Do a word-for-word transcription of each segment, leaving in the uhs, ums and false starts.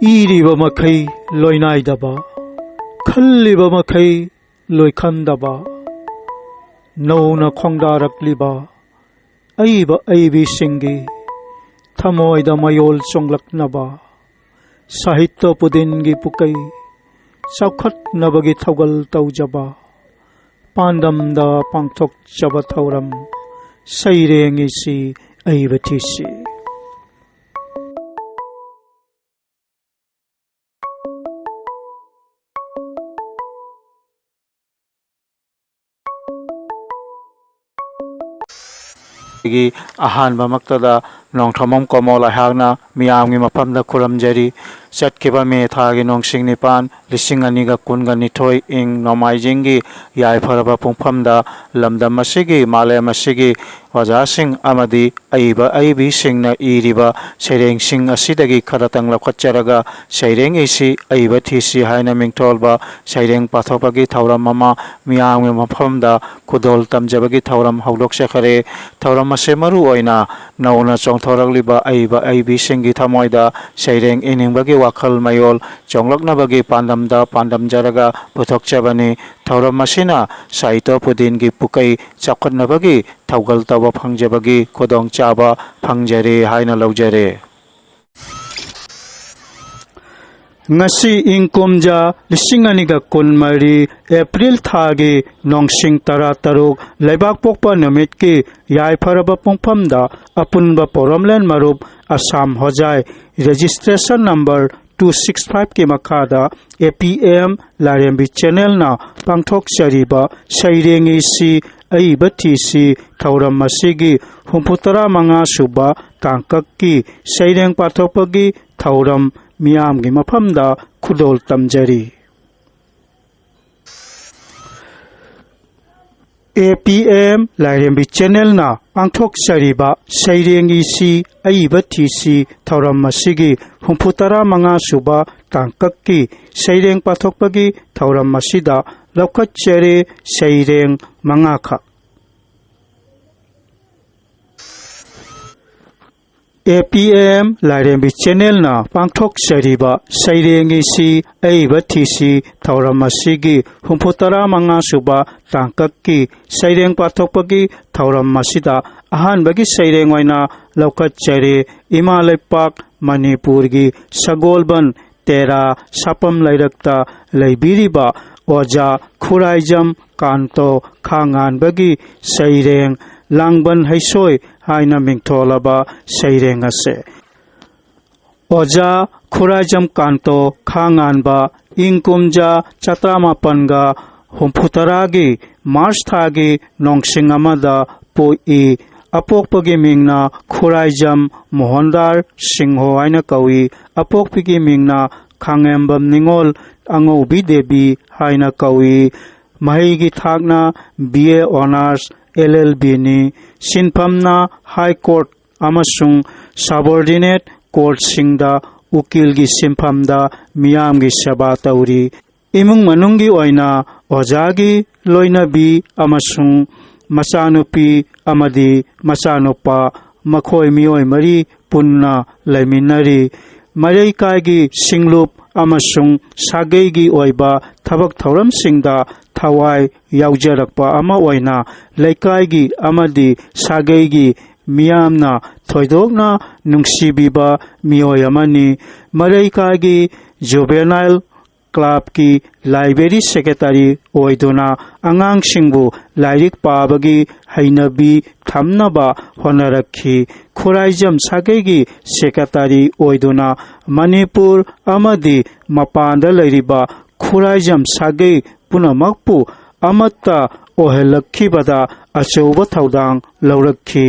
ꯏꯔꯤꯕ ꯃꯈꯩ ꯂꯣꯏꯅꯥꯏꯗꯕ, ꯈꯜꯂꯤꯕ ꯃꯈꯩ ꯂꯣꯏꯈꯟꯗꯕ, ꯅꯧꯅ ꯈꯣꯡꯗꯥꯔꯛꯂꯤꯕ ꯑꯏꯕ ꯑꯏꯕꯤꯁꯤꯡꯒꯤ ꯊꯃꯣꯏꯗ ꯃꯌꯣꯜ ꯆꯣꯡꯂꯛꯅꯕ, ꯁꯥꯍꯤꯇ꯭ꯌ ꯄꯨꯗꯤꯟꯒꯤ ꯄꯨꯀꯩ ꯆꯥꯎꯈꯠꯅꯕꯒꯤ ꯊꯧꯒꯜ ꯇꯧꯖꯕ, ꯄꯥꯟꯗꯝꯗ ꯄꯥꯡꯊꯣꯛꯆꯕ ꯊꯧꯔꯝ ꯁꯩꯔꯦꯡ ꯏꯁꯤ ꯑꯏꯕ ꯊꯤꯁꯤ꯫ ꯑꯩꯒꯤ ꯑꯍꯥꯟꯕꯃꯛꯇꯗ ꯅꯣꯡꯊꯣꯝꯕꯝ ꯀꯣꯃꯣꯜ ꯑꯩꯍꯥꯛꯅ ꯃꯤꯌꯥꯝꯒꯤ ꯃꯐꯝꯗ ꯈꯨꯔꯨꯝꯖꯔꯤ꯫ ꯆꯠꯈꯤꯕ ꯃꯦ ꯊꯥꯒꯤ ꯅꯣꯡꯁꯤꯡ ꯅꯤꯄꯥꯟ, ꯂꯤꯁꯤꯡ ꯑꯅꯤꯒ ꯀꯨꯟꯒ ꯅꯤꯊꯣꯏ, ꯏꯪ ꯅꯣꯡꯃꯥꯏꯖꯤꯡꯒꯤ ꯌꯥꯏꯐꯔꯕ ꯄꯨꯡꯐꯝꯗ ꯂꯝꯗꯝ ꯑꯁꯤꯒꯤ, ꯃꯥꯂꯦꯝ ꯑꯁꯤꯒꯤ ꯑꯣꯖꯥꯁꯤꯡ ꯑꯃꯗꯤ ꯑꯏꯕ ꯑꯏꯕꯤꯁꯤꯡꯅ ꯏꯔꯤꯕ ꯁꯩꯔꯦꯡꯁꯤꯡ ꯑꯁꯤꯗꯒꯤ ꯈꯔꯇꯪ ꯂꯧꯈꯠꯆꯔꯒ ꯁꯩꯔꯦꯡ ꯏꯁꯤ ꯑꯏꯕ ꯊꯤꯁꯤ ꯍꯥꯏꯅ ꯃꯤꯡꯊꯣꯜꯕ ꯁꯩꯔꯦꯡ ꯄꯥꯊꯣꯛꯄꯒꯤ ꯊꯧꯔꯝ ꯑꯃ ꯃꯤꯌꯥꯝꯒꯤ ꯃꯐꯝꯗ ꯈꯨꯗꯣꯜ ꯇꯝꯖꯕꯒꯤ ꯊꯧꯔꯝ ꯍꯧꯗꯣꯛꯆꯈꯔꯦ꯫ ꯊꯧꯔꯝ ꯑꯁꯤ ꯃꯔꯨ ꯑꯣꯏꯅ ꯅꯧꯅ ꯆꯣꯡꯊꯣꯔꯛꯂꯤꯕ ꯑꯏꯕ ꯑꯏꯕꯤꯁꯤꯡꯒꯤ ꯊꯃꯣꯏꯗ ꯁꯩꯔꯦꯡ ꯏꯅꯤꯡꯕꯒꯤ ꯋꯥꯈꯜ ꯃꯌꯣꯜ ꯆꯣꯡꯂꯛꯅꯕꯒꯤ ꯄꯥꯟꯗꯝꯗ ꯄꯥꯟꯗꯝꯖꯔꯒ ꯄꯨꯊꯣꯛꯆꯕꯅꯤ꯫ ꯊꯧꯔꯝ ꯑꯁꯤꯅ ꯁꯥꯍꯤꯇ꯭ꯌ ꯄꯨꯗꯤꯟꯒꯤ ꯄꯨꯀꯩ ꯆꯥꯎꯈꯠꯅꯕꯒꯤ ꯊꯧꯒꯜ ꯇꯧꯕ ꯐꯪꯖꯕꯒꯤ ꯈꯨꯗꯣꯡꯆꯥꯕ ꯐꯪꯖꯔꯦ ꯍꯥꯏꯅ ꯂꯧꯖꯔꯦ꯫ ꯉꯁꯤ ꯏꯪ ꯀꯨꯝꯖꯥ ꯂꯤꯁꯤꯡ ꯑꯅꯤꯒ ꯀꯨꯟꯃꯔꯤ ꯑꯦꯄ꯭ꯔꯤꯜ ꯊꯥꯒꯤ ꯅꯣꯡꯁꯤꯡ ꯇꯔꯥꯇꯔꯨꯛ ꯂꯩꯕꯥꯛꯄꯣꯛꯄ ꯅꯨꯃꯤꯠꯀꯤ ꯌꯥꯏꯐꯔꯕ ꯄꯨꯡꯐꯝꯗ ꯑꯄꯨꯟꯕ ꯄꯣꯔꯣꯝꯂꯦꯟ ꯃꯔꯨꯞ ꯑꯁꯥꯝ ꯍꯣꯖꯥꯏ registration number two six five ꯀꯤ ꯃꯈꯥꯗ A P M ꯂꯥꯏꯔꯦꯝꯕꯤ channel ꯅ ꯄꯥꯡꯊꯣꯛꯆꯔꯤꯕ ꯁꯩꯔꯦꯡ ꯏꯁꯤ ꯑꯏꯕ ꯊꯤꯁꯤ ꯊꯧꯔꯝ ꯑꯁꯤꯒꯤ ꯍꯨꯝꯐꯨꯇꯔꯥ ꯃꯉꯥ ꯁꯨꯕ ꯇꯥꯡꯀꯛꯀꯤ ꯁꯩꯔꯦꯡ ꯄꯥꯊꯣꯛꯄꯒꯤ ꯊꯧꯔꯝ ꯃꯤꯌꯥꯝꯒꯤ ꯃꯐꯝꯗ ꯈꯨꯗꯣꯜ ꯇꯝꯖꯔꯤ꯫ A P M ꯂꯥꯏꯔꯦꯝꯕꯤ channel ꯅ ꯄꯥꯡꯊꯣꯛꯆꯔꯤꯕ ꯁꯩꯔꯦꯡ ꯏꯁꯤ ꯑꯏꯕ ꯊꯤꯁꯤ ꯊꯧꯔꯝ ꯑꯁꯤꯒꯤ ꯍꯨꯝꯐꯨꯇꯔꯥ ꯃꯉꯥ ꯁꯨꯕ ꯇꯥꯡꯀꯛꯀꯤ ꯁꯩꯔꯦꯡ ꯄꯥꯊꯣꯛꯄꯒꯤ ꯊꯧꯔꯝ ꯑꯁꯤꯗ ꯂꯧꯈꯠꯆꯔꯦ ꯁꯩꯔꯦꯡ ꯃꯉꯥꯈꯛ꯫ ꯑꯦ ꯄꯤ ꯑꯦꯝ ꯂꯥꯏꯔꯦꯝꯕꯤ ꯆꯦꯅꯦꯜꯅ ꯄꯥꯡꯊꯣꯛꯆꯔꯤꯕ ꯁꯩꯔꯦꯡ ꯏꯁꯤ ꯑꯏꯕ ꯊꯤꯁꯤ ꯊꯧꯔꯝ ꯑꯁꯤꯒꯤ ꯍꯨꯝꯐꯨ ꯇꯔꯥ ꯃꯉꯥ ꯁꯨꯕ ꯇꯥꯡꯀꯛꯀꯤ ꯁꯩꯔꯦꯡ ꯄꯥꯊꯣꯛꯄꯒꯤ ꯊꯧꯔꯝ ꯑꯁꯤꯗ ꯑꯍꯥꯟꯕꯒꯤ ꯁꯩꯔꯦꯡ ꯑꯣꯏꯅ ꯂꯧꯈꯠꯆꯔꯤ꯫ ꯏꯃꯥ ꯂꯩꯄꯥꯛ ꯃꯅꯤꯄꯨꯔꯒꯤ ꯁꯒꯣꯜꯕꯟ ꯇꯦꯔꯥ ꯁꯥꯄꯝ ꯂꯩꯔꯛꯇ ꯂꯩꯕꯤꯔꯤꯕ ꯑꯣꯖꯥ ꯈꯨꯔꯥꯏꯖꯝ ꯀꯥꯟꯇꯣ ꯈꯥꯉꯥꯟꯕꯒꯤ ꯁꯩꯔꯦꯡ ꯂꯥꯡꯕꯟ ꯍꯩꯁꯣꯏ ꯍꯥꯏꯅ ꯃꯤꯡꯊꯣꯜꯂꯕ ꯁꯩꯔꯦꯡ ꯑꯁꯦ꯫ ꯑꯣꯖꯥ ꯈꯨꯔꯥꯏꯖꯝ ꯀꯥꯟꯇꯣ ꯈꯥꯉꯥꯟꯕ ꯏꯪ ꯀꯨꯝꯖꯥ ꯆꯥꯇ꯭ꯔꯥꯃꯥꯄꯟꯒ ꯍꯨꯝꯐꯨꯇꯔꯥꯒꯤ ꯃꯥꯔꯆ ꯊꯥꯒꯤ ꯅꯣꯡꯁꯤꯡ ꯑꯃꯗ ꯄꯣꯛꯏ꯫ ꯑꯄꯣꯛꯄꯒꯤ ꯃꯤꯡꯅ ꯈꯨꯔꯥꯏꯖꯝ ꯃꯣꯍꯟꯗꯥꯔ ꯁꯤꯡꯍꯣ ꯍꯥꯏꯅ ꯀꯧꯏ꯫ ꯑꯄꯣꯛꯄꯤꯒꯤ ꯃꯤꯡꯅ ꯈꯥꯉꯦꯝꯕꯝ ꯅꯤꯉꯣꯜ ꯑꯉꯧꯕꯤ ꯗꯦꯕꯤ ꯍꯥꯏꯅ ꯀꯧꯏ꯫ ꯃꯍꯩꯒꯤ ꯊꯥꯛꯅ B A honours, L L ꯕꯤꯅꯤ꯫ ꯁꯤꯟꯐꯝꯅ ꯍꯥꯏ ꯀꯣꯔꯠ ꯑꯃꯁꯨꯡ ꯁꯕꯑꯣꯔꯗꯤꯅꯦꯠ ꯀꯣꯔꯠꯁꯤꯡꯗ ꯎꯀꯤꯜꯒꯤ ꯁꯤꯟꯐꯝꯗ ꯃꯤꯌꯥꯝꯒꯤ ꯁꯦꯕꯥ ꯇꯧꯔꯤ꯫ ꯏꯃꯨꯡ ꯃꯅꯨꯡꯒꯤ ꯑꯣꯏꯅ ꯑꯣꯖꯥꯒꯤ ꯂꯣꯏꯅꯕꯤ ꯑꯃꯁꯨꯡ ꯃꯆꯥꯅꯨꯄꯤ ꯑꯃꯗꯤ ꯃꯆꯥꯅꯨꯄꯥ, ꯃꯈꯣꯏ ꯃꯤꯑꯣꯏ ꯃꯔꯤ ꯄꯨꯟꯅ ꯂꯩꯃꯤꯟꯅꯔꯤ꯫ ꯃꯔꯩꯀꯥꯏꯒꯤ ꯁꯤꯡꯂꯨꯞ ꯑꯃꯁꯨꯡ ꯁꯥꯒꯩꯒꯤ ꯑꯣꯏꯕ ꯊꯕꯛ ꯊꯧꯔꯝꯁꯤꯡꯗ ꯊꯋꯥꯏ ꯌꯥꯎꯖꯔꯛꯄ ꯑꯃ ꯑꯣꯏꯅ ꯂꯩꯀꯥꯏꯒꯤ ꯑꯃꯗꯤ ꯁꯥꯒꯩꯒꯤ ꯃꯤꯌꯥꯝꯅ ꯊꯣꯏꯗꯣꯛꯅ ꯅꯨꯡꯁꯤꯕꯤꯕ ꯃꯤꯑꯣꯏ ꯑꯃꯅꯤ꯫ ꯃꯔꯩꯀꯥꯏꯒꯤ ꯖꯨꯕꯦꯅꯥꯏꯜ ꯀ꯭ꯂꯕꯀꯤ ꯂꯥꯏꯕ꯭ꯔꯦꯔꯤ ꯁꯦꯀ꯭ꯔꯦꯇꯔꯤ ꯑꯣꯏꯗꯨꯅ ꯑꯉꯥꯡꯁꯤꯡꯕꯨ ꯂꯥꯏꯔꯤꯛ ꯄꯥꯕꯒꯤ ꯍꯩꯅꯕꯤ ꯊꯝꯅꯕ ꯍꯣꯠꯅꯔꯛꯈꯤ꯫ ꯈꯨꯔꯥꯏꯖꯝ ꯁꯥꯒꯩꯒꯤ ꯁꯦꯀ꯭ꯔꯦꯇꯔꯤ ꯑꯣꯏꯗꯨꯅ ꯃꯅꯤꯄꯨꯔ ꯑꯃꯗꯤ ꯃꯄꯥꯟꯗ ꯂꯩꯔꯤꯕ ꯈꯨꯔꯥꯏꯖꯝ ꯁꯥꯒꯩ ꯄꯨꯝꯅꯃꯛꯄꯨ ꯑꯃꯠꯇ ꯑꯣꯏꯍꯜꯂꯛꯈꯤꯕꯗ ꯑꯆꯧꯕ ꯊꯧꯗꯥꯡ ꯂꯧꯔꯛꯈꯤ꯫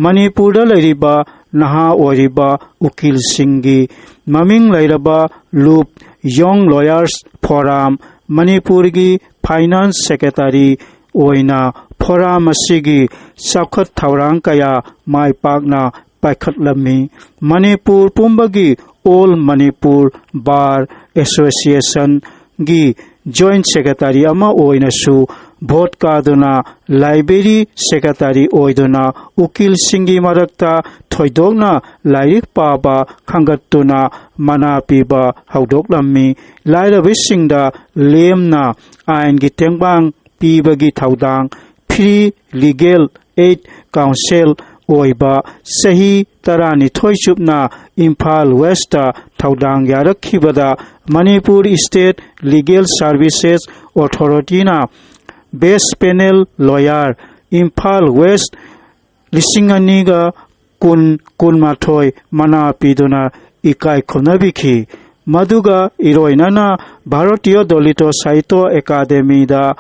ꯃꯅꯤꯄꯨꯔꯗ ꯂꯩꯔꯤꯕ ꯅꯍꯥ ꯑꯣꯏꯔꯤꯕ ꯎꯀꯤꯜꯁꯤꯡꯒꯤ ꯃꯃꯤꯡ ꯂꯩꯔꯕ ꯂꯨꯞ ꯌꯣꯡ ꯂꯣꯌꯔꯁ ꯐꯣꯔꯝ, ꯃꯅꯤꯄꯨꯔꯒꯤ ꯐꯥꯏꯅꯥꯟꯁ ꯁꯦꯀ꯭ꯔꯦꯇꯔꯤ ꯑꯣꯏꯅ ꯐꯣꯔꯝ ꯑꯁꯤꯒꯤ ꯆꯥꯎꯈꯠ ꯊꯧꯔꯥꯡ ꯀꯌꯥ ꯃꯥꯏ ꯄꯥꯛꯅ ꯄꯥꯏꯈꯠꯂꯝꯃꯤ꯫ ꯃꯅꯤꯄꯨꯔ ꯄꯨꯝꯕꯒꯤ ꯑꯣꯜ ꯃꯅꯤꯄꯨꯔ ꯕꯥꯔ ꯑꯦꯁꯣꯁꯤꯌꯦꯁꯟꯒꯤ ꯖꯣꯏꯟꯠ ꯁꯦꯀ꯭ꯔꯦꯇꯔꯤ ꯑꯃ ꯑꯣꯏꯅꯁꯨ ꯚꯣꯠ ꯀꯥꯗꯨꯅ ꯂꯥꯏꯕ꯭ꯔꯦꯔꯤ ꯁꯦꯀ꯭ꯔꯦꯇꯔꯤ ꯑꯣꯏꯗꯨꯅ ꯎꯀꯤꯜꯁꯤꯡꯒꯤ ꯃꯔꯛꯇ ꯊꯣꯏꯗꯣꯛꯅ ꯂꯥꯏꯔꯤꯛ ꯄꯥꯕ ꯈꯪꯒꯠꯇꯨꯅ ꯃꯅꯥ ꯄꯤꯕ ꯍꯧꯗꯣꯛꯂꯝꯃꯤ꯫ ꯂꯥꯏꯔꯕꯁꯤꯡꯗ ꯂꯦꯝꯅ ꯑꯥꯏꯟꯒꯤ ꯇꯦꯡꯕꯥꯡ ꯄꯤꯕꯒꯤ ꯊꯧꯗꯥꯡ, Free Legal Aid Counsel ꯑꯣꯏꯕ ꯆꯍꯤ ꯇꯔꯥꯅꯤꯊꯣꯏ ꯆꯨꯞꯅ ꯏꯝꯐꯥꯜ ꯋꯦꯁꯇ ꯊꯧꯗꯥꯡ ꯌꯥꯔꯛꯈꯤꯕꯗ ꯃꯅꯤꯄꯨꯔ ꯁ꯭ꯇꯦꯠ ꯂꯤꯒꯦꯜ ꯁꯥꯔꯚꯤꯁꯦꯁ ꯑꯣꯊꯣꯔꯤꯇꯤꯅ ꯕꯦꯁ ꯄꯦꯅꯦꯜ ꯂꯣꯌꯔ, ꯏꯝꯐꯥꯜ ꯋꯦꯁ ꯂꯤꯁꯤꯡ ꯑꯅꯤꯒ ꯀꯨꯟ ꯀꯨꯟꯃꯥꯊꯣꯏ ꯃꯅꯥ ꯄꯤꯗꯨꯅ ꯏꯀꯥꯏ ꯈꯨꯝꯅꯕꯤꯈꯤ꯫ ꯃꯗꯨꯒ ꯏꯔꯣꯏꯅꯅ ꯚꯥꯔꯇꯤꯌ ꯗꯂꯤꯇ ꯁꯥꯍꯤꯇ꯭ꯌ ꯑꯦꯀꯥꯗꯦꯃꯤꯗ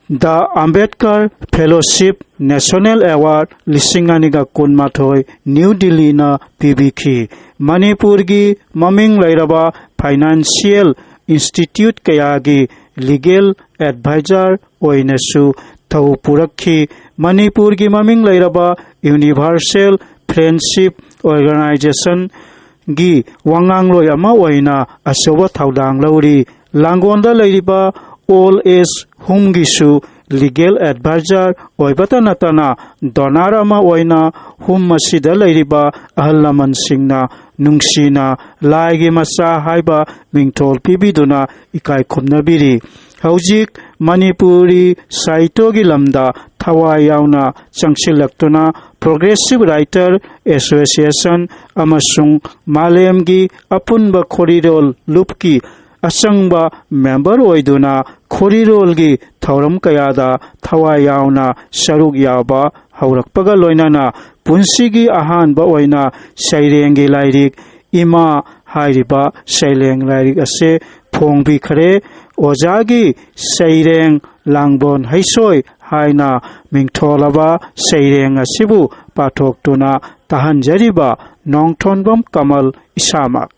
ꯗ ꯑꯝꯕꯦꯗꯀꯔ ꯐꯦꯂꯣꯁꯤꯞ ꯅꯦꯁꯅꯦꯜ ꯑꯦꯋꯥꯔꯗ ꯂꯤꯁꯤꯡ ꯑꯅꯤꯒ ꯀꯨꯟꯃꯥꯊꯣꯏ ꯅ꯭ꯌꯨ ꯗꯤꯜꯂꯤꯅ ꯄꯤꯕꯤꯈꯤ꯫ ꯃꯅꯤꯄꯨꯔꯒꯤ ꯃꯃꯤꯡ ꯂꯩꯔꯕ ꯐꯥꯏꯅꯥꯟꯁꯤꯌꯦꯜ ꯏꯟꯁꯇꯤꯇ꯭ꯌꯨꯠ ꯀꯌꯥꯒꯤ ꯂꯤꯒꯦꯜ ꯑꯦꯗꯚꯥꯏꯖꯔ ꯑꯣꯏꯅꯁꯨ ꯊꯧ ꯄꯨꯔꯛꯈꯤ꯫ ꯃꯅꯤꯄꯨꯔꯒꯤ ꯃꯃꯤꯡ ꯂꯩꯔꯕ ꯌꯨꯅꯤꯚꯔꯁꯦꯜ ꯐ꯭ꯔꯦꯟꯁꯤꯞ ꯑꯣꯔꯒꯅꯥꯏꯖꯦꯁꯟꯒꯤ ꯋꯥꯉꯥꯡꯂꯣꯏ ꯑꯃ ꯑꯣꯏꯅ ꯑꯆꯧꯕ ꯊꯧꯗꯥꯡ ꯂꯧꯔꯤ꯫ ꯂꯥꯡꯒꯣꯜꯗ ꯂꯩꯔꯤꯕ ꯑꯣꯜ ꯑꯦꯖ ꯍꯣꯝꯒꯤꯁꯨ ꯂꯤꯒꯦꯜ ꯑꯦꯗꯚꯥꯏꯖꯔ ꯑꯣꯏꯕꯇ ꯅꯠꯇꯅ ꯗꯣꯅꯔ ꯑꯃ ꯑꯣꯏꯅ ꯍꯣꯝ ꯑꯁꯤꯗ ꯂꯩꯔꯤꯕ ꯑꯍꯜ ꯂꯃꯟꯁꯤꯡꯅ ꯅꯨꯡꯁꯤꯅ ꯂꯥꯏꯒꯤ ꯃꯆꯥ ꯍꯥꯏꯕ ꯃꯤꯡꯊꯣꯜ ꯄꯤꯕꯤꯗꯨꯅ ꯏꯀꯥꯏ ꯈꯨꯝꯅꯕꯤꯔꯤ꯫ ꯍꯧꯖꯤꯛ ꯃꯅꯤꯄꯨꯔꯤ ꯁꯥꯍꯤꯇ꯭ꯌꯒꯤ ꯂꯝꯗ ꯊꯋꯥꯏ ꯌꯥꯎꯅ ꯆꯪꯁꯤꯜꯂꯛꯇꯨꯅ ꯄ꯭ꯔꯣꯒ꯭ꯔꯦꯁꯤꯚ ꯔꯥꯏꯇꯔ ꯑꯦꯁꯣꯁꯤꯌꯦꯁꯟ ꯑꯃꯁꯨꯡ ꯃꯥꯂꯦꯝꯒꯤ ꯑꯄꯨꯟꯕ ꯈꯣꯔꯤꯔꯣꯜ ꯂꯨꯞꯀꯤ ꯑꯆꯪꯕ ꯃꯦꯝꯕꯔ ꯑꯣꯏꯗꯨꯅ ꯈꯣꯔꯤꯔꯣꯜꯒꯤ ꯊꯧꯔꯝ ꯀꯌꯥꯗ ꯊꯋꯥꯏ ꯌꯥꯎꯅ ꯁꯔꯨꯛ ꯌꯥꯕ ꯍꯧꯔꯛꯄꯒ ꯂꯣꯏꯅꯅ ꯄꯨꯟꯁꯤꯒꯤ ꯑꯍꯥꯟꯕ ꯑꯣꯏꯅ ꯁꯩꯔꯦꯡꯒꯤ ꯂꯥꯏꯔꯤꯛ ꯏꯃꯥ ꯍꯥꯏꯔꯤꯕ ꯁꯩꯔꯦꯡ ꯂꯥꯏꯔꯤꯛ ꯑꯁꯤ ꯐꯣꯡꯕꯤꯈ꯭ꯔꯦ꯫ ꯑꯣꯖꯥꯒꯤ ꯁꯩꯔꯦꯡ ꯂꯥꯡꯕꯣꯟ ꯍꯩꯁꯣꯏ ꯍꯥꯏꯅ ꯃꯤꯡꯊꯣꯜꯂꯕ ꯁꯩꯔꯦꯡ ꯑꯁꯤꯕꯨ ꯄꯥꯊꯣꯛꯇꯨꯅ ꯇꯥꯍꯟꯖꯔꯤꯕ ꯅꯣꯡꯊꯣꯟꯕꯝ ꯀꯃꯜ ꯏꯁꯥꯃꯛ꯫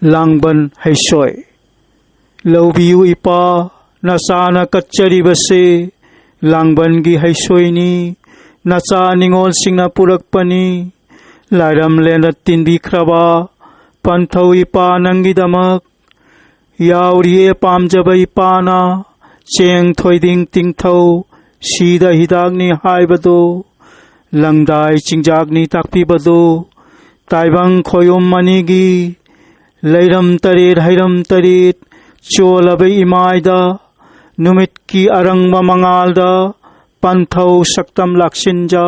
ꯂꯥꯡꯕꯟ ꯍꯩꯁꯣꯏ꯫ ꯂꯧꯕꯤꯌꯨ ꯏꯄꯥ, ꯅꯆꯥꯅ ꯀꯠꯆꯔꯤꯕꯁꯤ ꯂꯥꯡꯕꯟꯒꯤ ꯍꯩꯁꯣꯏꯅꯤ꯫ ꯅꯆꯥ ꯅꯤꯉꯣꯜꯁꯤꯡꯅ ꯄꯨꯔꯛꯄꯅꯤ꯫ ꯂꯥꯏꯔꯝꯂꯦꯟꯗ ꯇꯤꯟꯕꯤꯈ꯭ꯔꯕ ꯄꯟꯊꯧ ꯏꯄꯥ ꯅꯪꯒꯤꯗꯃꯛ ꯌꯥꯎꯔꯤꯌꯦ ꯄꯥꯝꯖꯕ ꯏꯄꯥꯅ꯫ ꯆꯦꯡ ꯊꯣꯏꯗꯤꯡ ꯇꯤꯡꯊꯧ ꯁꯤꯗ ꯍꯤꯗꯥꯛꯅꯤ ꯍꯥꯏꯕꯗꯨ, ꯂꯪꯗꯥꯏ ꯆꯤꯟꯖꯥꯛꯅꯤ ꯇꯥꯛꯄꯤꯕꯗꯨ꯫ ꯇꯥꯏꯕꯪ ꯈꯣꯌꯨꯝ ꯑꯅꯤꯒꯤ ꯂꯩꯔꯝ ꯇꯔꯦꯠ ꯍꯩꯔꯝ ꯇꯔꯦꯠ ꯆꯣꯜꯂꯕ ꯏꯃꯥꯏꯗ, ꯅꯨꯃꯤꯠꯀꯤ ꯑꯔꯪꯕ ꯃꯉꯥꯜꯗ ꯄꯟꯊꯧ ꯁꯛꯇꯝ ꯂꯥꯛꯁꯤꯟꯖ,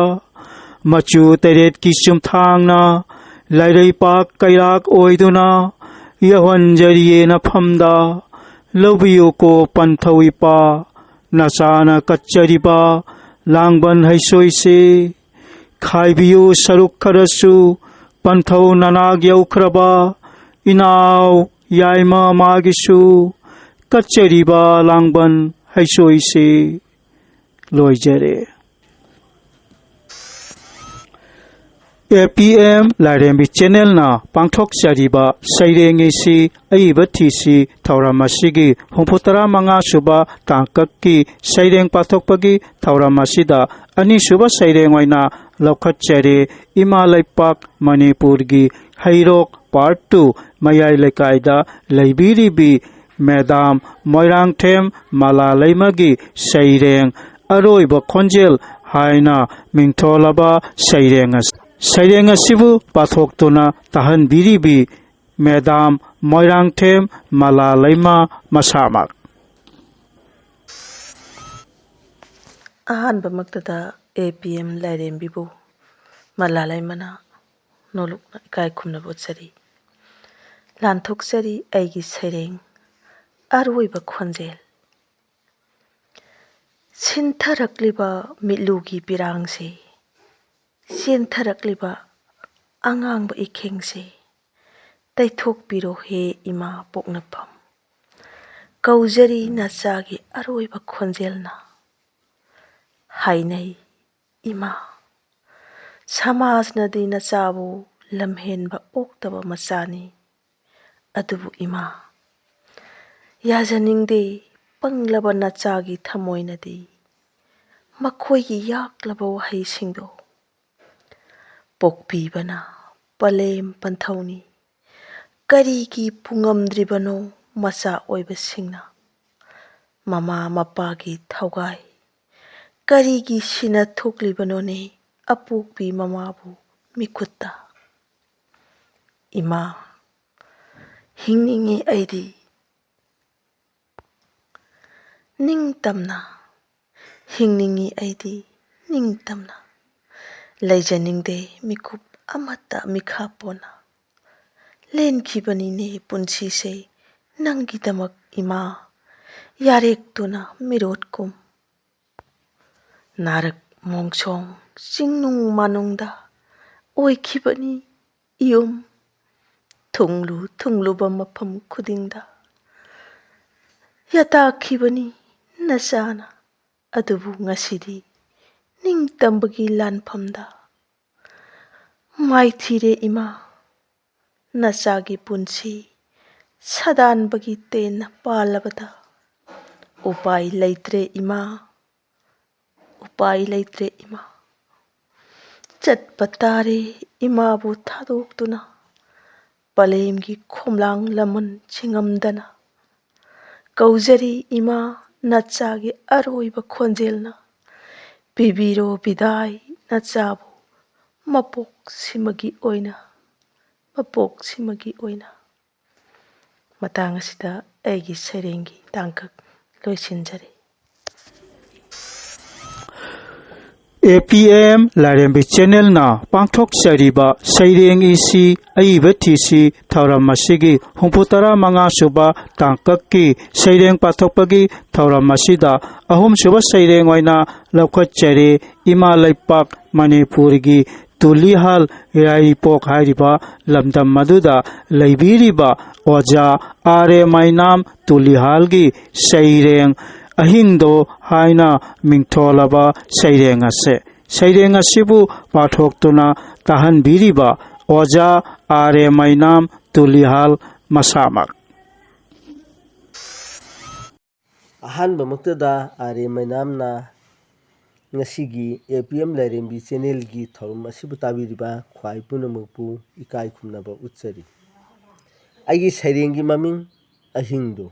ꯃꯆꯨ ꯇꯔꯦꯠꯀꯤ ꯆꯨꯝꯊꯥꯡꯅ ꯂꯩꯔꯩꯄꯥꯛ ꯀꯩꯔꯥꯛ ꯑꯣꯏꯗꯨꯅ ꯌꯧꯍꯟꯖꯔꯤꯌꯦ ꯅꯐꯝꯗ꯫ ꯂꯧꯕꯤꯌꯨꯀꯣ ꯄꯟꯊꯧ ꯏꯄꯥ, ꯅꯆꯥꯅ ꯀꯠꯆꯔꯤꯕ ꯂꯥꯡꯕꯟ ꯍꯩꯁꯣꯏꯁꯦ꯫ ꯈꯥꯏꯕꯤꯌꯨ ꯁꯔꯨꯛ ꯈꯔꯁꯨ ꯄꯟꯊꯧ ꯅꯅꯥꯛ ꯌꯧꯈ꯭ꯔꯕ ꯏꯅꯥꯎ ꯌꯥꯏꯃ ꯃꯥꯒꯤꯁꯨ꯫ ꯀꯠꯆꯔꯤꯕ ꯂꯥꯡꯕꯟ ꯍꯩꯁꯣꯏꯁꯦ꯫ ꯂꯣꯏꯖꯔꯦ꯫ ꯑꯦ ꯄꯤ ꯑꯦꯝ ꯂꯥꯏꯔꯦꯝꯕꯤ ꯆꯦꯅꯦꯜꯅ ꯄꯥꯡꯊꯣꯛꯆꯔꯤꯕ ꯁꯩꯔꯦꯡ ꯏꯁꯤ ꯑꯏꯕ ꯊꯤꯁꯤ ꯊꯧꯔꯝ ꯑꯁꯤꯒꯤ ꯍꯨꯝꯐꯨ ꯇꯔꯥ ꯃꯉꯥ ꯁꯨꯕ ꯇꯥꯡꯀꯛꯀꯤ ꯁꯩꯔꯦꯡ ꯄꯥꯊꯣꯛꯄꯒꯤ ꯊꯧꯔꯝ ꯑꯁꯤꯗ ꯑꯅꯤꯁꯨꯕ ꯁꯩꯔꯦꯡ ꯑꯣꯏꯅ ꯂꯧꯈꯠꯆꯔꯦ꯫ ꯏꯃꯥ ꯂꯩꯄꯥꯛ ꯃꯅꯤꯄꯨꯔꯒꯤ ꯍꯩꯔꯣꯛ ꯄꯥꯔꯠ ꯇꯨ ꯃꯌꯥꯏ ꯂꯩꯀꯥꯏꯗ ꯂꯩꯕꯤꯔꯤꯕꯤ ꯃꯦꯗꯥꯝ ꯃꯣꯏꯔꯥꯡꯊꯦꯝ ꯃꯂꯥꯂꯩꯃꯒꯤ ꯁꯩꯔꯦꯡ ꯑꯔꯣꯏꯕ ꯈꯣꯟꯖꯦꯜ ꯍꯥꯏꯅ ꯃꯤꯡꯊꯣꯜꯂꯕ ꯁꯩꯔꯦꯡ ꯑꯁꯤ, ꯁꯩꯔꯦꯡ ꯑꯁꯤꯕꯨ ꯄꯥꯊꯣꯛꯇꯨꯅ ꯇꯥꯍꯟꯕꯤꯔꯤꯕꯤ ꯃꯦꯗꯥꯝ ꯃꯣꯏꯔꯥꯡꯊꯦꯝ ꯃꯂꯥꯂꯩꯃ ꯃꯁꯥꯃꯛ꯫ ꯑꯍꯥꯟꯕꯃꯛꯇꯗ ꯑꯦ ꯄꯤ ꯑꯦꯝ ꯂꯥꯏꯔꯦꯝꯕꯤꯕꯨ ꯃꯂꯥꯂꯩꯃꯅ ꯅꯣꯂꯨꯛꯅ ꯏꯀꯥꯏ ꯈꯨꯝꯅꯕ ꯎꯠꯆꯔꯤ꯫ ꯂꯥꯟꯊꯣꯛꯆꯔꯤ ꯑꯩꯒꯤ ꯁꯩꯔꯦꯡ ꯑꯔꯣꯏꯕ ꯈꯣꯟꯖꯦꯜ꯫ ꯁꯤꯟꯊꯔꯛꯂꯤꯕ ꯃꯤꯠꯂꯨꯒꯤ ꯄꯤꯔꯥꯡꯁꯦ, ꯆꯦꯟꯊꯔꯛꯂꯤꯕ ꯑꯉꯥꯡꯕ ꯏꯈꯦꯡꯁꯦ, ꯇꯩꯊꯣꯛꯄꯤꯔꯣ ꯍꯦ ꯏꯃꯥ ꯄꯣꯛꯅꯐꯝ꯫ ꯀꯧꯖꯔꯤ ꯅꯆꯥꯒꯤ ꯑꯔꯣꯏꯕ ꯈꯣꯟꯖꯦꯜꯅ꯫ ꯍꯥꯏꯅꯩ ꯏꯃꯥ, ꯁꯃꯥꯖꯅꯗꯤ ꯅꯆꯥꯕꯨ ꯂꯝꯍꯦꯟꯕ ꯑꯣꯛꯇꯕ ꯃꯆꯥꯅꯤ꯫ ꯑꯗꯨꯕꯨ ꯏꯃꯥ, ꯌꯥꯖꯅꯤꯡꯗꯦ ꯄꯪꯂꯕ ꯅꯆꯥꯒꯤ ꯊꯃꯣꯏꯅꯗꯤ ꯃꯈꯣꯏꯒꯤ ꯌꯥꯛꯂꯕ ꯋꯥꯍꯩꯁꯤꯡꯗꯣ꯫ ꯄꯣꯛꯄꯤꯕꯅ ꯄꯂꯦꯝ ꯄꯟꯊꯧꯅꯤ, ꯀꯔꯤꯒꯤ ꯄꯨꯉꯝꯗ꯭ꯔꯤꯕꯅꯣ ꯃꯆꯥ ꯑꯣꯏꯕꯁꯤꯡꯅ? ꯃꯃꯥ ꯃꯄꯥꯒꯤ ꯊꯧꯒꯥꯏ ꯀꯔꯤꯒꯤ ꯁꯤꯅ ꯊꯣꯛꯂꯤꯕꯅꯣꯅꯦ ꯑꯄꯣꯛꯄꯤ ꯃꯃꯥꯕꯨ ꯃꯤꯀꯨꯠꯇ? ꯏꯃꯥ, ꯍꯤꯡꯅꯤꯡꯉꯤ ꯑꯩꯗꯤ꯫ ꯅꯤꯡꯇꯝꯅ ꯍꯤꯡꯅꯤꯡꯉꯤ ꯑꯩꯗꯤ, ꯅꯤꯡꯇꯝꯅ꯫ ꯂꯩꯖꯅꯤꯡꯗꯦ ꯃꯤꯀꯨꯞ ꯑꯃꯠꯇ ꯃꯤꯈꯥ ꯄꯣꯟꯅ꯫ ꯂꯦꯟꯈꯤꯕꯅꯤꯅꯦ ꯄꯨꯟꯁꯤꯁꯦ ꯅꯪꯒꯤꯗꯃꯛ ꯏꯃꯥ, ꯌꯥꯔꯦꯛꯇꯨꯅ ꯃꯤꯔꯣꯠꯀꯨꯝ꯫ ꯅꯥꯔꯛ ꯃꯣꯡꯁꯣꯡ ꯆꯤꯡꯅꯨꯡ ꯃꯥꯅꯨꯡꯗ ꯑꯣꯏꯈꯤꯕꯅꯤ ꯌꯨꯝ꯫ ꯊꯨꯡꯂꯨ ꯊꯨꯡꯂꯨꯕ ꯃꯐꯝ ꯈꯨꯗꯤꯡꯗ ꯌꯥꯇꯥꯈꯤꯕꯅꯤ ꯅꯆꯥꯅ꯫ ꯑꯗꯨꯕꯨ ꯉꯁꯤꯗꯤ ꯅꯤꯡꯇꯝꯕꯒꯤ ꯂꯥꯟꯐꯝꯗ ꯃꯥꯏꯊꯤꯔꯦ ꯏꯃꯥ꯫ ꯅꯆꯥꯒꯤ ꯄꯨꯟꯁꯤ ꯁꯥꯗꯥꯟꯕꯒꯤ ꯇꯦꯟꯅ ꯄꯥꯜꯂꯕꯗ ꯎꯄꯥꯏ ꯂꯩꯇ꯭ꯔꯦ ꯏꯃꯥ, ꯎꯄꯥꯏ ꯂꯩꯇ꯭ꯔꯦ ꯏꯃꯥ꯫ ꯆꯠꯄ ꯇꯥꯔꯦ ꯏꯃꯥꯕꯨ ꯊꯥꯗꯣꯛꯇꯨꯅ, ꯄꯂꯦꯝꯒꯤ ꯈꯣꯝꯂꯥꯡ ꯂꯃꯟ ꯆꯤꯡꯉꯝꯗꯅ꯫ ꯀꯧꯖꯔꯤ ꯏꯃꯥ, ꯅꯆꯥꯒꯤ ꯑꯔꯣꯏꯕ ꯈꯣꯟꯖꯦꯜꯅ꯫ ꯄꯤꯕꯤꯔꯣ ꯕꯤꯗꯥꯏ ꯅꯆꯥꯕꯨ ꯃꯄꯣꯛꯁꯤꯃꯒꯤ ꯑꯣꯏꯅ, ꯃꯄꯣꯛꯁꯤꯃꯒꯤ ꯑꯣꯏꯅ꯫ ꯃꯇꯥꯡ ꯑꯁꯤꯗ ꯑꯩꯒꯤ ꯁꯩꯔꯦꯡꯒꯤ ꯇꯥꯡꯀꯛ ꯂꯣꯏꯁꯤꯟꯖꯔꯦ꯫ ꯑꯦ ꯄꯤ ꯑꯦꯝ ꯂꯥꯏꯔꯦꯝꯕꯤ ꯆꯦꯅꯦꯜꯅ ꯄꯥꯡꯊꯣꯛꯆꯔꯤꯕ ꯁꯩꯔꯦꯡ ꯏꯁꯤ ꯑꯏꯕ ꯊꯤꯁꯤ ꯊꯧꯔꯝ ꯑꯁꯤꯒꯤ ꯍꯨꯝꯐꯨ ꯇꯔꯥ ꯃꯉꯥ ꯁꯨꯕ ꯇꯥꯡꯀꯛꯀꯤ ꯁꯩꯔꯦꯡ ꯄꯥꯊꯣꯛꯄꯒꯤ ꯊꯧꯔꯝ ꯑꯁꯤꯗ ꯑꯍꯨꯝꯁꯨꯕ ꯁꯩꯔꯦꯡ ꯑꯣꯏꯅ ꯂꯧꯈꯠꯆꯔꯤ꯫ ꯏꯃꯥ ꯂꯩꯄꯥꯛ ꯃꯅꯤꯄꯨꯔꯒꯤ ꯇꯨꯂꯤꯍꯥꯜ ꯌꯥꯏꯔꯤꯄꯣꯛ ꯍꯥꯏꯔꯤꯕ ꯂꯝꯗꯝ ꯑꯗꯨꯗ ꯂꯩꯕꯤꯔꯤꯕ ꯑꯣꯖꯥ ꯑꯥꯔ ꯑꯦ ꯃꯩꯅꯥꯝ ꯇꯨꯂꯤꯍꯥꯜꯒꯤ ꯁꯩꯔꯦꯡ ꯑꯍꯤꯡꯗꯣ ꯍꯥꯏꯅ ꯃꯤꯡꯊꯣꯜꯂꯕ ꯁꯩꯔꯦꯡ ꯑꯁꯦ꯫ ꯁꯩꯔꯦꯡ ꯑꯁꯤꯕꯨ ꯄꯥꯊꯣꯛꯇꯨꯅ ꯇꯥꯍꯟꯕꯤꯔꯤꯕ ꯑꯣꯖꯥ ꯑꯥꯔ ꯑꯦ ꯃꯩꯅꯥꯝ ꯇꯨꯂꯤꯍꯥꯜ ꯃꯁꯥꯃꯛ꯫ ꯑꯍꯥꯟꯕꯃꯛꯇꯗ ꯑꯥꯔ ꯑꯦ ꯃꯩꯅꯥꯝꯅ ꯉꯁꯤꯒꯤ ꯑꯦ ꯄꯤ ꯑꯦꯝ ꯂꯥꯏꯔꯦꯝꯕꯤ ꯆꯦꯅꯦꯜꯒꯤ ꯊꯧꯔꯝ ꯑꯁꯤꯕꯨ ꯇꯥꯕꯤꯔꯤꯕ ꯈ꯭ꯋꯥꯏ ꯄꯨꯝꯅꯃꯛꯄꯨ ꯏꯀꯥꯏ ꯈꯨꯝꯅꯕ ꯎꯠꯆꯔꯤ꯫ ꯑꯩꯒꯤ ꯁꯩꯔꯦꯡꯒꯤ ꯃꯃꯤꯡ ꯑꯍꯤꯡꯗꯨ꯫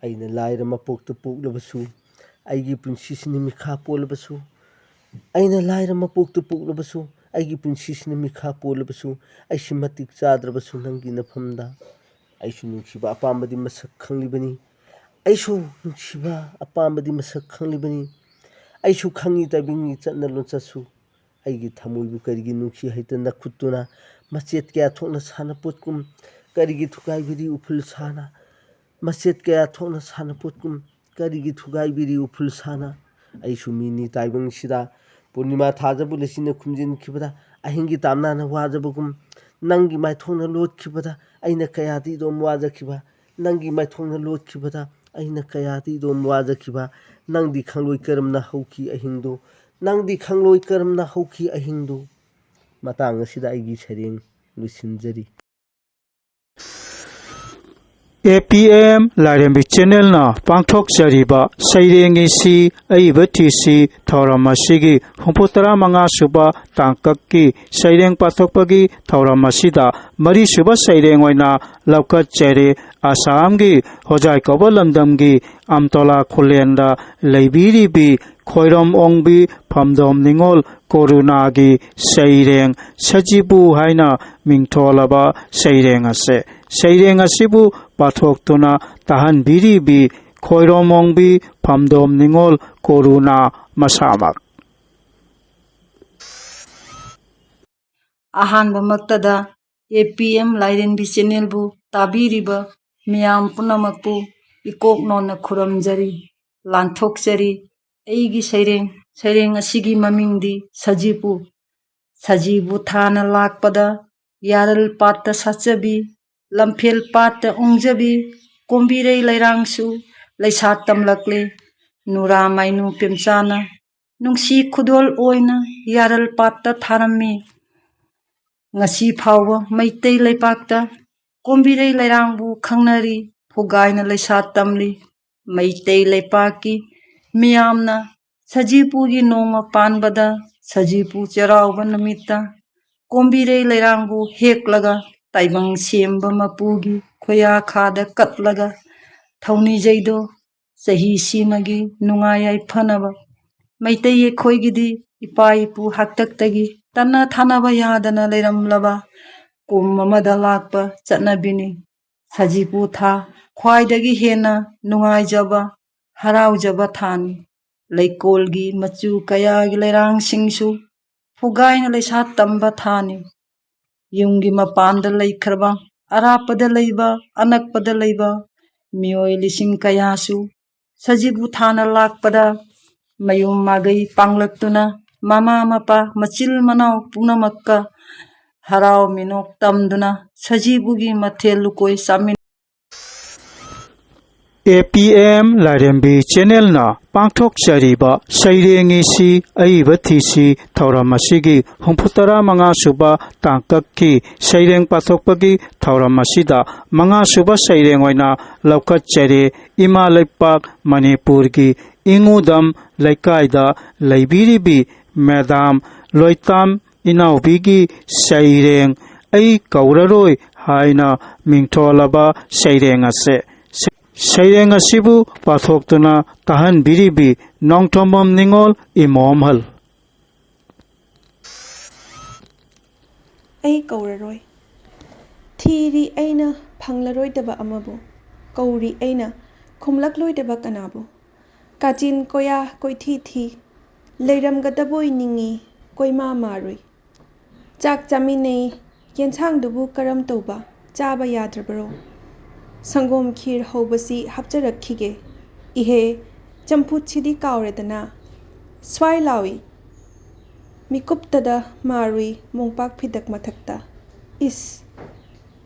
ꯑꯩꯅ ꯂꯥꯏꯔ ꯃꯄꯣꯛꯇ ꯄꯣꯛꯂꯕꯁꯨ, ꯑꯩꯒꯤ ꯄꯨꯟꯁꯤꯁꯤꯅ ꯃꯤꯈꯥ ꯄꯣꯜꯂꯕꯁꯨ, ꯑꯩꯅ ꯂꯥꯏꯔ ꯃꯄꯣꯛꯇ ꯄꯣꯛꯂꯕꯁꯨ, ꯑꯩꯒꯤ ꯄꯨꯟꯁꯤꯁꯤꯅ ꯃꯤꯈꯥ ꯄꯣꯜꯂꯕꯁꯨ, ꯑꯩꯁꯨ ꯃꯇꯤꯛ ꯆꯥꯗ꯭ꯔꯕꯁꯨ ꯅꯪꯒꯤ ꯅꯐꯝꯗ꯫ ꯑꯩꯁꯨ ꯅꯨꯡꯁꯤꯕ ꯑꯄꯥꯝꯕꯗꯤ ꯃꯁꯛ ꯈꯪꯂꯤꯕꯅꯤ꯫ ꯑꯩꯁꯨ ꯅꯨꯡꯁꯤꯕ ꯑꯄꯥꯝꯕꯗꯤ ꯃꯁꯛ ꯈꯪꯂꯤꯕꯅꯤ꯫ ꯑꯩꯁꯨ ꯈꯪꯉꯤ ꯇꯥꯏꯕꯪꯒꯤ ꯆꯠꯅ ꯂꯣꯟꯆꯠꯁꯨ꯫ ꯑꯩꯒꯤ ꯊꯃꯣꯏꯕꯨ ꯀꯔꯤꯒꯤ ꯅꯨꯡꯁꯤ ꯍꯩꯇ ꯅꯈꯨꯠꯇꯨꯅ ꯃꯆꯦꯠ ꯀꯌꯥ ꯊꯣꯛꯅ ꯁꯥꯟꯅꯄꯣꯠꯀꯨꯝ ꯀꯔꯤꯒꯤ ꯊꯨꯒꯥꯏꯕꯤꯔꯤ ꯎꯐꯨꯜ ꯁꯥꯅ? ꯃꯆꯦꯠ ꯀꯌꯥ ꯊꯣꯛꯅ ꯁꯥꯟꯅꯄꯣꯠꯀꯨꯝ ꯀꯔꯤꯒꯤ ꯊꯨꯒꯥꯏꯕꯤꯔꯤ ꯎꯐꯨꯜ ꯁꯥꯅ? ꯑꯩꯁꯨ ꯃꯤꯅꯤ ꯇꯥꯏꯕꯪꯁꯤꯗ ꯄꯨꯔꯅꯤꯃꯥ ꯊꯥꯖꯕꯨ ꯂꯩꯆꯤꯟꯅ ꯈꯨꯝꯖꯤꯟꯈꯤꯕꯗ ꯑꯍꯤꯡꯒꯤ ꯇꯥꯝꯅꯥꯅ ꯋꯥꯖꯕꯒꯨꯝ ꯅꯪꯒꯤ ꯃꯥꯏꯊꯣꯡꯅ ꯂꯣꯠꯈꯤꯕꯗ ꯑꯩꯅ ꯀꯌꯥꯗꯤ ꯑꯗꯨꯝ ꯋꯥꯖꯈꯤꯕ, ꯅꯪꯒꯤ ꯃꯥꯏꯊꯣꯡꯅ ꯂꯣꯠꯈꯤꯕꯗ ꯑꯩꯅ ꯀꯌꯥꯗꯤ ꯑꯗꯨꯝ ꯋꯥꯖꯈꯤꯕ, ꯅꯪꯗꯤ ꯈꯪꯂꯣꯏ ꯀꯔꯝꯅ ꯍꯧꯈꯤ ꯑꯍꯤꯡꯗꯨ, ꯅꯪꯗꯤ ꯈꯪꯂꯣꯏ ꯀꯔꯝꯅ ꯍꯧꯈꯤ ꯑꯍꯤꯡꯗꯨ꯫ ꯃꯇꯥꯡ ꯑꯁꯤꯗ ꯑꯩꯒꯤ ꯁꯩꯔꯦꯡ ꯂꯣꯏꯁꯤꯟꯖꯔꯤ꯫ ꯑꯦ ꯄꯤ ꯑꯦꯝ ꯂꯥꯏꯔꯦꯝꯕꯤ ꯆꯦꯅꯦꯜꯅ ꯄꯥꯡꯊꯣꯛꯆꯔꯤꯕ ꯁꯩꯔꯦꯡ ꯏꯁꯤ ꯑꯏꯕ ꯊꯤꯁꯤ ꯊꯧꯔꯝ ꯑꯁꯤꯒꯤ ꯍꯨꯝꯐꯨ ꯇꯔꯥ ꯃꯉꯥ ꯁꯨꯕ ꯇꯥꯡꯀꯛꯀꯤ ꯁꯩꯔꯦꯡ ꯄꯥꯊꯣꯛꯄꯒꯤ ꯊꯧꯔꯝ ꯑꯁꯤꯗ ꯃꯔꯤꯁꯨꯕ ꯁꯩꯔꯦꯡ ꯑꯣꯏꯅ ꯂꯧꯈꯠꯆꯔꯤ꯫ ꯑꯁꯥꯝꯒꯤ ꯍꯣꯖꯥꯏ ꯀꯧꯕ ꯂꯝꯗꯝꯒꯤ ꯑꯝꯇꯣꯂꯥ ꯈꯨꯂꯦꯟꯗ ꯂꯩꯕꯤꯔꯤꯕꯤ ꯈꯣꯏꯔꯣꯝ ꯑꯣꯡꯕꯤ ꯐꯝꯗꯣꯝ ꯅꯤꯉꯣꯜ ꯀꯣꯔꯨꯅꯥꯒꯤ ꯁꯩꯔꯦꯡ ꯁꯖꯤꯕꯨ ꯍꯥꯏꯅ ꯃꯤꯡꯊꯣꯜꯂꯕ ꯁꯩꯔꯦꯡ ꯑꯁꯦ꯫ ꯁꯩꯔꯦꯡ ꯑꯁꯤꯕꯨ ꯄꯥꯊꯣꯛꯇꯨꯅ ꯇꯥꯍꯟꯕꯤꯔꯤꯕꯤ ꯈꯣꯏꯔꯣꯝ ꯑꯣꯡꯕꯤ ꯐꯝꯗꯣꯝ ꯅꯤꯉꯣꯜ ꯀꯣꯔꯨꯅꯥ ꯃꯁꯥꯃꯛ꯫ ꯑꯍꯥꯟꯕꯃꯛꯇꯗ ꯑꯦ ꯄꯤ ꯑꯦꯝ ꯂꯥꯏꯔꯦꯝꯕꯤ ꯆꯦꯅꯦꯜꯕꯨ ꯇꯥꯕꯤꯔꯤꯕ ꯃꯤꯌꯥꯝ ꯄꯨꯝꯅꯃꯛꯄꯨ ꯏꯀꯣꯛ ꯅꯣꯟꯅ ꯈꯨꯔꯨꯝꯖꯔꯤ, ꯂꯥꯟꯊꯣꯛꯆꯔꯤ꯫ ꯑꯩꯒꯤ ꯁꯩꯔꯦꯡ, ꯁꯩꯔꯦꯡ ꯑꯁꯤꯒꯤ ꯃꯃꯤꯡꯗꯤ ꯁꯖꯤꯕꯨ꯫ ꯁꯖꯤꯕꯨ ꯊꯥꯅ ꯂꯥꯛꯄꯗ ꯌꯥꯔꯜ ꯄꯥꯠꯇ ꯁꯥꯠꯆꯕꯤ, ꯂꯝꯐꯦꯜ ꯄꯥꯠꯇ ꯎꯪꯖꯕꯤ, ꯀꯣꯝꯕꯤꯔꯩ ꯂꯩꯔꯥꯡꯁꯨ ꯂꯩꯁꯥ ꯇꯝꯂꯛꯂꯦ꯫ ꯅꯨꯔꯥ ꯃꯥꯏꯅꯨ ꯄꯦꯝꯆꯥꯅ ꯅꯨꯡꯁꯤ ꯈꯨꯗꯣꯜ ꯑꯣꯏꯅ ꯌꯥꯔꯜ ꯄꯥꯠꯇ ꯊꯥꯔꯝꯃꯤ꯫ ꯉꯁꯤ ꯐꯥꯎꯕ ꯃꯩꯇꯩ ꯂꯩꯄꯥꯛꯇ ꯀꯣꯝꯕꯤꯔꯩ ꯂꯩꯔꯥꯡꯕꯨ ꯈꯪꯅꯔꯤ, ꯐꯨꯒꯥꯏꯅ ꯂꯩꯁꯥ ꯇꯝꯂꯤ꯫ ꯃꯩꯇꯩ ꯂꯩꯄꯥꯛꯀꯤ ꯃꯤꯌꯥꯝꯅ ꯁꯖꯤꯕꯨꯒꯤ ꯅꯣꯡꯃ ꯄꯥꯟꯕꯗ, ꯁꯖꯤꯕꯨ ꯆꯩꯔꯥꯎꯕ ꯅꯨꯃꯤꯠꯇ ꯀꯣꯝꯕꯤꯔꯩ ꯂꯩꯔꯥꯡꯕꯨ ꯍꯦꯛꯂꯒ ꯇꯥꯏꯕꯪ ꯁꯦꯝꯕ ꯃꯄꯨꯒꯤ ꯈꯣꯏꯌꯥꯈꯥꯗ ꯀꯠꯂꯒ ꯊꯧꯅꯤꯖꯩꯗꯣ ꯆꯍꯤ ꯁꯤꯃꯒꯤ ꯅꯨꯡꯉꯥꯏ ꯌꯥꯏꯐꯅꯕ꯫ ꯃꯩꯇꯩ ꯑꯩꯈꯣꯏꯒꯤꯗꯤ ꯏꯄꯥ ꯏꯄꯨ ꯍꯥꯛꯇꯛꯇꯒꯤ ꯇꯠꯅ ꯊꯥꯅꯕ ꯌꯥꯗꯅ ꯂꯩꯔꯝꯂꯕ ꯀꯨꯝ ꯑꯃꯗ ꯂꯥꯛꯄ ꯆꯠꯅꯕꯤꯅꯤ꯫ ꯁꯖꯤꯕꯨ ꯊꯥ ꯈ꯭ꯋꯥꯏꯗꯒꯤ ꯍꯦꯟꯅ ꯅꯨꯡꯉꯥꯏꯖꯕ, ꯍꯔꯥꯎꯖꯕ ꯊꯥꯅꯤ꯫ ꯂꯩꯀꯣꯜꯒꯤ ꯃꯆꯨ ꯀꯌꯥꯒꯤ ꯂꯩꯔꯥꯡꯁꯤꯡꯁꯨ ꯐꯨꯒꯥꯏꯅ ꯂꯩꯁꯥ ꯇꯝꯕ ꯊꯥꯅꯤ꯫ ꯌꯨꯝꯒꯤ ꯃꯄꯥꯟꯗ ꯂꯩꯈ꯭ꯔꯕ, ꯑꯔꯥꯞꯄꯗ ꯂꯩꯕ, ꯑꯅꯛꯄꯗ ꯂꯩꯕ ꯃꯤꯑꯣꯏ ꯂꯤꯁꯤꯡ ꯀꯌꯥꯁꯨ ꯁꯖꯤꯕꯨ ꯊꯥꯅ ꯂꯥꯛꯄꯗ ꯃꯌꯨꯝ ꯃꯥꯒꯩ ꯄꯥꯡꯂꯛꯇꯨꯅ ꯃꯃꯥ ꯃꯄꯥ ꯃꯆꯤꯜ ꯃꯅꯥꯎ ꯄꯨꯝꯅꯃꯛꯀ ꯍꯔꯥꯎ ꯃꯤꯅꯣꯛ ꯇꯝꯗꯨꯅ ꯁꯖꯤꯕꯨꯒꯤ ꯃꯊꯦꯜ ꯂꯨꯀꯣꯏ ꯆꯥꯃꯤꯟ ꯑꯦ ꯄꯤ ꯑꯦꯝ ꯂꯥꯏꯔꯦꯝꯕꯤ ꯆꯦꯅꯦꯜꯅ ꯄꯥꯡꯊꯣꯛꯆꯔꯤꯕ ꯁꯩꯔꯦꯡ ꯏꯁꯤ ꯑꯏꯕ ꯊꯤꯁꯤ ꯊꯧꯔꯝ ꯑꯁꯤꯒꯤ ꯍꯨꯝꯐꯨꯇꯔꯥ ꯃꯉꯥ ꯁꯨꯕ ꯇꯥꯡꯀꯛꯀꯤ ꯁꯩꯔꯦꯡ ꯄꯥꯊꯣꯛꯄꯒꯤ ꯊꯧꯔꯝ ꯑꯁꯤꯗ ꯃꯉꯥ ꯁꯨꯕ ꯁꯩꯔꯦꯡ ꯑꯣꯏꯅ ꯂꯧꯈꯠꯆꯔꯤ꯫ ꯏꯃꯥ ꯂꯩꯄꯥꯛ ꯃꯅꯤꯄꯨꯔꯒꯤ ꯏꯉꯨꯗꯝ ꯂꯩꯀꯥꯏꯗ ꯂꯩꯕꯤꯔꯤꯕꯤ ꯃꯦꯗꯥꯝ ꯂꯣꯏꯇꯥꯝ ꯏꯅꯥꯎꯕꯤꯒꯤ ꯁꯩꯔꯦꯡ "ꯑꯩ ꯀꯧꯔꯔꯣꯏ" ꯍꯥꯏꯅ ꯃꯤꯡꯊꯣꯜꯂꯕ ꯁꯩꯔꯦꯡ ꯑꯁꯦ꯫ ꯁꯩꯔꯦꯡ ꯑꯁꯤꯕꯨ ꯄꯥꯊꯣꯛꯇꯨꯅ ꯇꯥꯍꯟꯕꯤꯔꯤꯕꯤ ꯅꯣꯡꯊꯣꯝꯕꯝ ꯅꯤꯉꯣꯜ ꯏꯃꯣꯝꯍꯜ꯫ ꯑꯩ ꯀꯧꯔꯔꯣꯏ꯫ ꯊꯤꯔꯤ ꯑꯩꯅ ꯐꯪꯂꯔꯣꯏꯗꯕ ꯑꯃꯕꯨ, ꯀꯧꯔꯤ ꯑꯩꯅ ꯈꯨꯝꯂꯛꯂꯣꯏꯗꯕ ꯀꯅꯥꯕꯨ꯫ ꯀꯥꯆꯤꯟ ꯀꯣꯌꯥ ꯀꯣꯏꯊꯤ ꯊꯤ, ꯂꯩꯔꯝꯒꯗꯕꯣꯏ ꯅꯤꯡꯉꯤ, ꯀꯣꯏꯃꯥ ꯃꯥꯔꯨꯏ꯫ ꯆꯥꯛ ꯆꯥꯃꯤꯟꯅꯩ, ꯌꯦꯟꯁꯥꯡꯗꯨꯕꯨ ꯀꯔꯝ ꯇꯧꯕ, ꯆꯥꯕ ꯌꯥꯗ꯭ꯔꯕꯔꯣ? ꯁꯪꯒꯣꯝ ꯈꯤꯔ ꯍꯧꯕꯁꯤ ꯍꯥꯞꯆꯔꯛꯈꯤꯒꯦ꯫ ꯏꯍꯦ, ꯆꯝꯐꯨꯠꯁꯤꯗꯤ ꯀꯥꯎꯔꯦꯗꯅ꯫ ꯁ꯭ꯋꯥꯏ ꯂꯥꯎꯏ꯫ ꯃꯤꯀꯨꯞꯇꯗ ꯃꯥꯔꯨꯏ ꯃꯣꯝꯄꯥꯛ ꯐꯤꯗꯛ ꯃꯊꯛꯇ꯫ ꯏꯁ!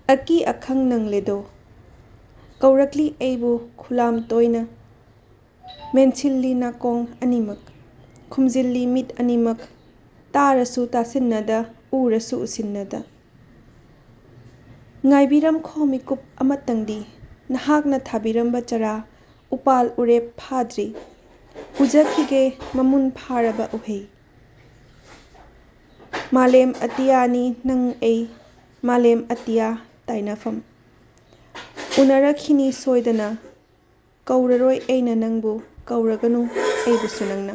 ꯑꯀꯤ ꯑꯈꯪ ꯅꯪꯂꯦꯗꯣ꯫ ꯀꯧꯔꯛꯂꯤ ꯑꯩꯕꯨ ꯈꯨꯂꯥꯝ ꯇꯣꯏꯅ꯫ ꯃꯦꯟꯁꯤꯜꯂꯤ ꯅꯥꯀꯣꯡ ꯑꯅꯤꯃꯛ, ꯈꯨꯝꯖꯤꯜꯂꯤ ꯃꯤꯠ ꯑꯅꯤꯃꯛ, ꯇꯥꯔꯁꯨ ꯇꯥꯁꯤꯟꯅꯗ, ꯎꯔꯁꯨ ꯎꯁꯤꯟꯅꯗ꯫ ꯉꯥꯏꯕꯤꯔꯝꯈꯣ ꯃꯤꯀꯨꯞ ꯑꯃꯇꯪꯗꯤ, ꯅꯍꯥꯛꯅ ꯊꯥꯕꯤꯔꯝꯕ ꯆꯔꯥ ꯎꯄꯥꯜ ꯎꯔꯦꯞ ꯐꯥꯗ꯭ꯔꯤ, ꯎꯖꯈꯤꯒꯦ ꯃꯃꯨꯟ ꯐꯥꯔꯕ ꯎꯍꯩ꯫ ꯃꯥꯂꯦꯝ ꯑꯇꯤꯌꯥꯅꯤ ꯅꯪ ꯑꯩ, ꯃꯥꯂꯦꯝ ꯑꯇꯤꯌꯥ ꯇꯥꯏꯅꯐꯝ꯫ ꯎꯅꯔꯛꯈꯤꯅꯤ ꯁꯣꯏꯗꯅ, ꯀꯧꯔꯔꯣꯏ ꯑꯩꯅ ꯅꯪꯕꯨ, ꯀꯧꯔꯒꯅꯨ ꯑꯩꯕꯨꯁꯨ ꯅꯪꯅ꯫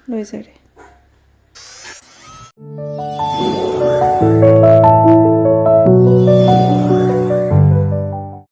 ꯂꯣꯏꯖꯔꯦ꯫